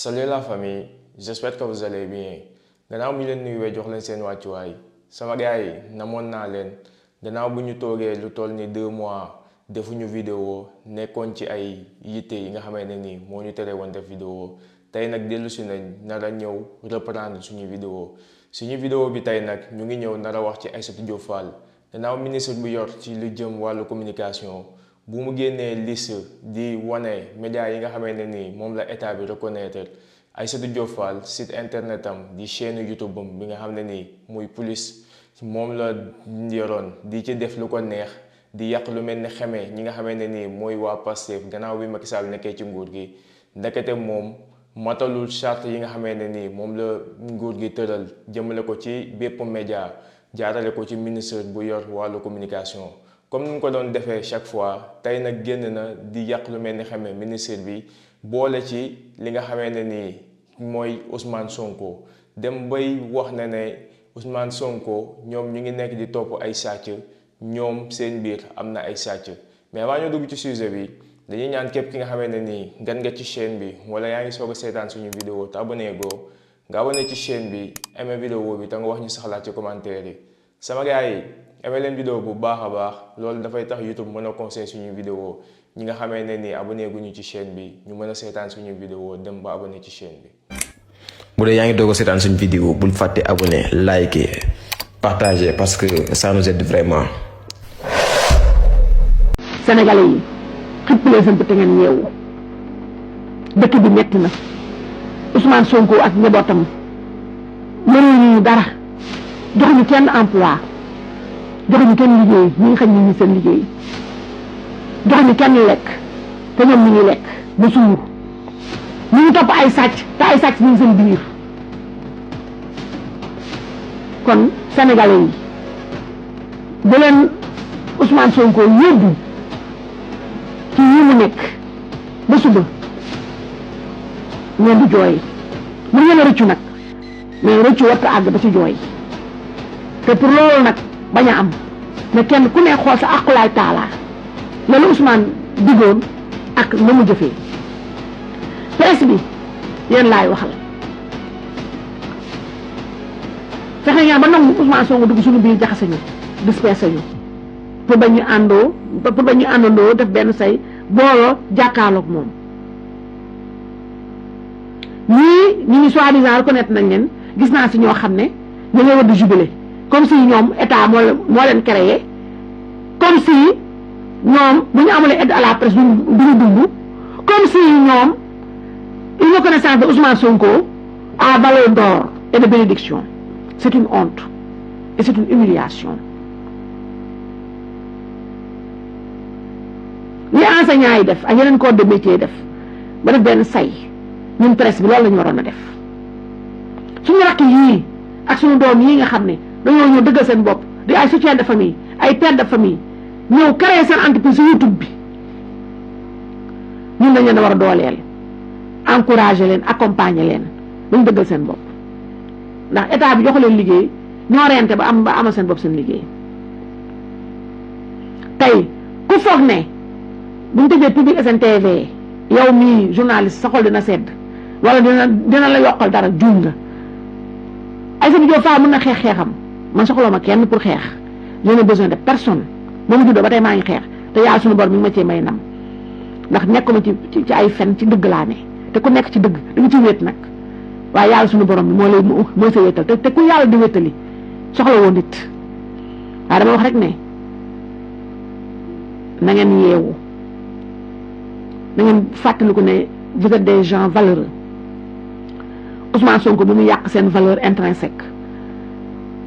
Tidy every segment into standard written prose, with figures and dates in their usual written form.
Salut la famille, j'espère que vous allez bien. Gannaaw mi leen nuyuwee jox leen seen wàccuwaay sama gars yi namoon naa leen gannaaw bu ñu toogee lu toll ni 2 mois defuñu vidéo nekkoon ci ay yitte yi nga xamante ne nii moo ñu tere woon def vidéo tey nag dellusi nañ nar a ñëw reprendre suñu vidéo bi tey nag ñu ngi ñëw nar a wax ci Aïssatou Diop Fall gannaaw ministre bu yor ci lu jëm wàllu communication bu mu génnee liste di wane médias yi nga xamante ne nii moom la état bi reconnaître Aïssatou Diop Fall site internet am di chaîne YouTube am bi nga xam ne nii muy police moom la yoroon di ci def lu ko neex di yàq lu mel ni xamee ñi nga xamante ne nii mooy waa Pastef gannaaw bi Macky Sall nekkee ci nguur gi ndekete moom matalul charte yi nga xamante ne nii moom la nguur gi tëral jëmale ko ci bépp média jaarale ko ci ministre bu yor wàllu communication. comme ni mu ko doon defee chaque fois tey nag génn na di yàq lu mel ni xamee ministre bi boole ci li nga xamee ne nii mooy Ousmane Sonko dem bay wax na ne Ousmane Sonko ñoom ñu ngi nekk di topp ay sàcc ñoom seen biir am na ay sàcc mais avant ñu dugg ci sujet bi dañuy ñaan képp ki nga xamee ne nii gan nga ci chaîne bi wala yaa ngi soog a seetaan suñu vidéo te abonné goo nga abonné ci chaîne bi aimé vidéo bi te nga wax ñu saxlaat ci commentaire yi sama gars yi aimé leen vidéo bu baax a baax loolu dafay tax YouTube mën a conseiller suñu vidéo ñi nga xamee ne nii abonné guñu ci chaîne bi ñu mën a seetaan suñu vidéo dem ba abonné ci chaîne bi. bu dee yaa ngi doog a seetaan suñu vidéo bul fàtte abonné liker partager parce que ça nous aide vraiment. Sénégalais yi xëpp leen seen bët ngeen yeewu dëkk bi metti na Ousmane Sonko ak njabootam mënuñu dara joxuñu kenn emploi joxuñu kenn liggéey ñi nga xam ne ñu seen liggéey joxuñu kenn lekk te ñoom ñu ngi lekk ba suur ñu ngi topp ay sàcc te ay sàcc ñu ngi seen biir kon Sénégalais yi bu leen Ousmane Sonko yóbbu ci yi mu nekk ba suba ngeen di jooy mu ngeen a rëccu nag mais rëccu warta àgg ba ci jooy te pour loolu nag bañ a am ne kenn ku ne xool sa aqulaay taalaa loolu Ousmane diggoon ak la mu jëfee presse bi yéen laay waxal fexe ngeen ba nangu Ousmane Sonko dugg suñu biir jaxase ñu dispersé ñu pour ba ñu àndandoo def benn say booloo jàkkaarloog moom ñii ñu ngi soi-disant reconnaître nañ leen gis naa si ñoo xam ne ñu ngi war di jubilé comme si ñoom état moo leen créé comme si ñoom bu ñu amulee aide à la presse duñu dund comme si ñoom une reconnaissance de Ousmane Sonko à valeur d'or et de bénédiction. C'est une honte et c'est une humiliation. li enseignants yi def ak yeneen corps de métier def ba def benn say ñun presse bi loolu la ñu waroon a def suñu rakk yii ak suñu doom yii nga xam ne dañoo ñëw dëggal seen bopp di ay soutien de famille ay père de famille ñëw créer seen entreprise YouTube bi ñun dañ leen a war a dooleel encourager leen accompagner leen dañ dëggal seen bopp ndax état bi jox leen liggéey ñoo rente ba amal seen bopp seen liggéey tey ku foog ne bu ñu tëjee Public SN TV yow mii journaliste sa xol dina sedd wala dina la yokkal dara juum nga Aïssatou Diop Fall mën na xeexam man soxla ma kenn pour xeex je n'ai besoin de personne ba mu juddoo ba tey maa ngi xeex te yàlla suñu bor mi ngi ma cee may nam ndax nekkuma ci ay fen ci dëgg laa ne te ku nekk ci dëgg da nga ci wéet nag waaye yàlla suñu borom bi mooy sa wéetal te ku yàlla di wéetali soxla woon nit waaye dama wax rek ne na ngeen yeewu na ngeen fàttaliku ne vous êtes des gens valeureux Ousmane Sonko bu mu yàq seen valeur intrinsèque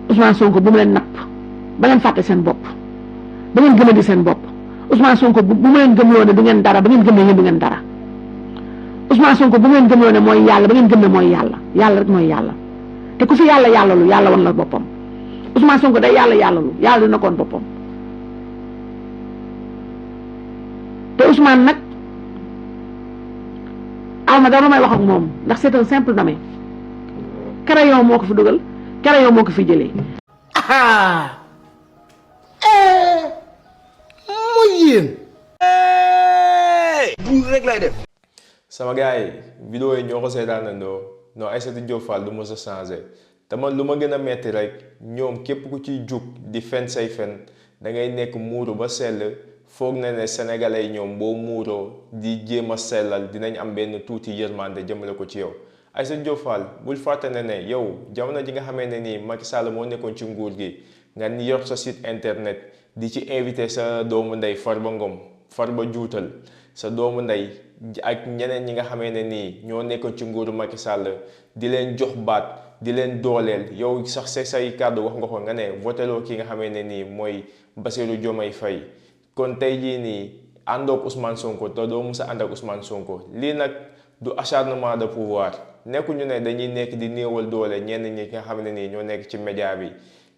Ousmane Sonko bu mu leen napp ba ngeen fàtte seen bopp ba ngeen gëmadi seen bopp Ousmane Sonko bu mu leen gëmloo ne du ngeen dara ba ngeen gëm ne yéen du ngeen dara Ousmane Sonko bu mu leen gëmloo ne mooy yàlla ba ngeen gëm ne mooy yàlla yàlla rek mooy yàlla te ku fi yàlla yàllalu yàlla wan la boppam Ousmane Sonko day yàlla yàllalu yàlla dina koon boppam te Ousmane nag aw ma dara may wax ak moom ndax c'est un simple nommé crayon moo ko fi dugal crayon moo ko fi jëlee. mooy yéen. buur rek lay def. sama gars yi vidéo yi ñoo ko seetaanandoo non Aïssatou Diop Fall du mës a changé te man lu ma gën a metti rek ñoom képp ku ciy jug di fen say fen da ngay nekk muuru ba sell foog na ne sénégalais yi ñoom boo muuroo di jéem a sellal dinañ am benn tuuti yërmande jëmale ko ci yow. Aïssatou Diop Fall bul fàtte ne yow jamono ji nga xamee ne nii Macky Sall moo nekkoon ci nguur gi nga yor sa site internet di ci invité sa doomu ndey Farba Ngom Farba juutal sa doomu ndey ak ñeneen ñi nga xamee ne nii ñoo nekkoon ci nguuru Macky Sall di leen jox baat di leen dooleel yow sax say kàddu wax nga ko nga ne voteloo ki nga xamee ne nii mooy Bassirou Diomaye Faye kon tey jii nii àndoog Ousmane Sonko te doo musa ànd ak Ousmane Sonko lii nag du acharnement de pouvoir nekkuñu ne dañuy nekk di néewal doole ñenn ñi nga xam ne nii ñoo nekk ci média bi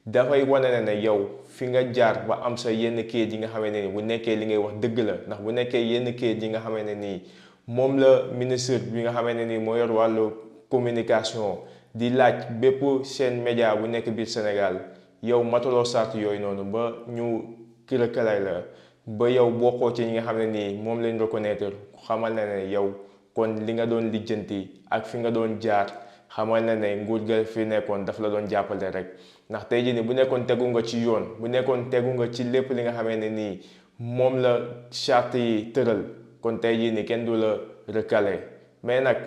dafay wane ne yow fi nga jaar ba am sa yenn kayit yi nga xamee ne nii bu nekkee li ngay wax dëgg la ndax bu nekkee yenn kayit yi nga xamee ne nii moom la ministre bi nga xamee ne nii moo yor wàllu communication di laaj bépp seen média bu nekk biir Sénégal yow mataloo sart yooyu noonu ba ñu kërëkalay la ba yow bokkoo ci ñi nga xam ne nii moom lañ reconnaître xamal na ne yow kon li nga doon lijjanti ak fi nga doon jaar xamal na ne nguur ga fi nekkoon daf la doon jàppale rek ndax tey jii nii bu nekkoon tegu nga ci yoon bu nekkoon tegu nga ci lépp li nga xamee ne nii moom la charte yi tëral kon tey jii nii kenn du la recalé mais nag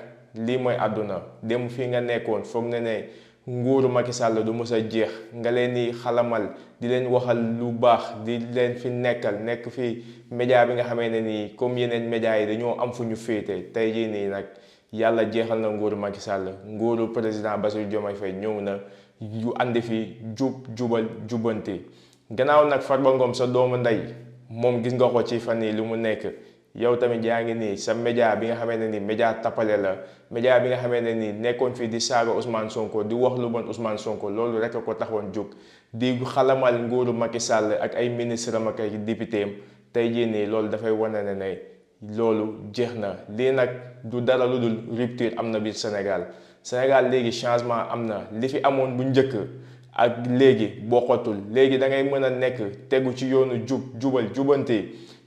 lii mooy àdduna dem fii nga nekkoon foog na ne nguuru Macky Sall du mës a jeex nga leen di xalamal di leen waxal lu baax di leen fi nekkal nekk fi média bi nga xamee ne nii comme yeneen média yi dañoo am fu ñu féete tey jii nii nag yàlla jeexal na nguuru Macky Sall nguuru président Bassirou Diomaye Faye ñëw na yu andi fi jubal jubanti gannaaw nag Farba Ngom sa doomu ndey moom gis nga ko ci fan yi lu mu nekk yow tamit yaa ngi nii sa média bi nga xamee ne nii média tappale la média bi nga xamee ne nii nekkoon fii di saaga Ousmane Sonko di wax lu bon Ousmane Sonko loolu rek ko taxoon jóg di xalamal nguuru Macky Sall ak ay ministre am ak ay député am tey jii nii loolu dafay wane ne loolu jeex na lii nag du dara lu dul rupture am na biir Sénégal léegi changement am na li fi amoon bu njëkk ak léegi bokkatul léegi da ngay mën a nekk tegu ci yoonu jubal jubanti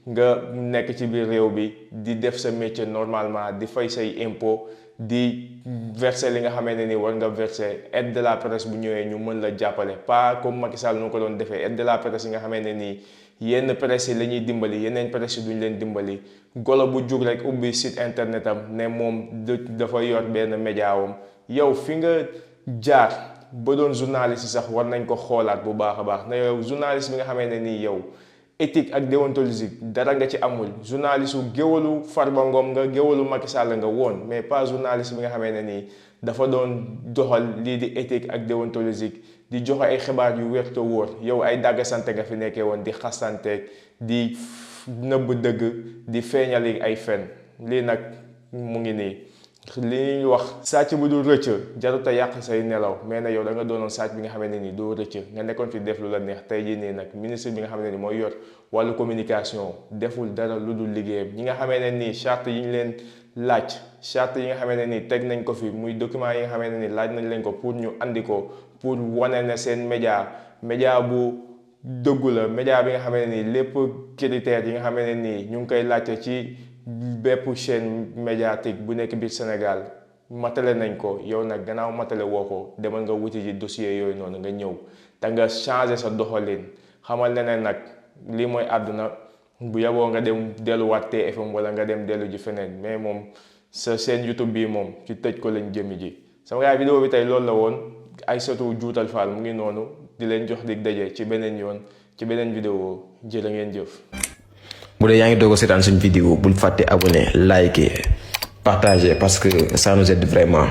nga nekk ci biir réew bi di def sa métier normalement di fay say impôt di verser li nga xamee ne ni war nga verser aide de la presse bu ñëwee ñu mën la jàppale pas comme Macky Sall nu ko doon defee aide de la presse yi nga xamee ne nii yenn presse yi la ñuy dimbali yeneen presse yi duñ leen dimbali golo bu jug rek ubbi site internet am ne moom dafa yor benn média am yow fi nga jaar ba doon journaliste yi sax war nañ ko xoolaat bu baax a baax na yow journaliste bi nga xamee ne nii yow éthique ak déontologique dara nga ci amul journaliste u géwalu Farba Ngom nga géwalu Macky Sall nga woon mais pas journaliste bi nga xamee ne nii dafa doon doxal lii di éthique ak déontologique di joxe ay xibaar yu wér te wóor yow ay dàgg sante nga fi nekkee woon di xasante di nëbb dëgg di feeñali ay fen lii nag mu ngi nii li ñuy wax sàcc bu dul rëcc jarut a yàq say nelaw mais na yow da nga doonoon sàcc bi nga xam ne nii doo rëcc nga nekkoon fi def lu la neex tey jii nii nag ministre bi nga xam ne nii mooy yor wàllu communication deful dara lu dul liggéeyam ñi nga xamee ne nii charte yi ñu leen laaj charte yi nga xamee ne nii teg nañ ko fi muy document yi nga xamee ne nii laaj nañ leen ko pour ñu andi ko pour wane ne seen média bu dëggu la média bi nga xamee ne nii lépp critères yi nga xamee ne nii ñu ngi koy laajte ci bépp chaîne médiatique bu nekk biir Sénégal matale nañ ko yow nag gannaaw matale woo ko demal nga wuti ji dossier yooyu noonu nga ñëw te nga changer sa doxalin xamal ne nag lii mooy àdduna bu yaboo nga dem delluwaat TFM wala nga dem dellu ji feneen mais moom sa seen YouTube bii moom ci tëj ko lañ jëmi ji sama gars vidéo bi tey loolu la woon Aïssatou Dioutal Fall mu ngi noonu di leen jox dig daje ci beneen yoon ci beneen vidéo jërë ngeen jëf. bu dee yaa ngi doog a seetaan suñu vidéo bul fàtte abonné liker partager parce que ça nous aide vraiment.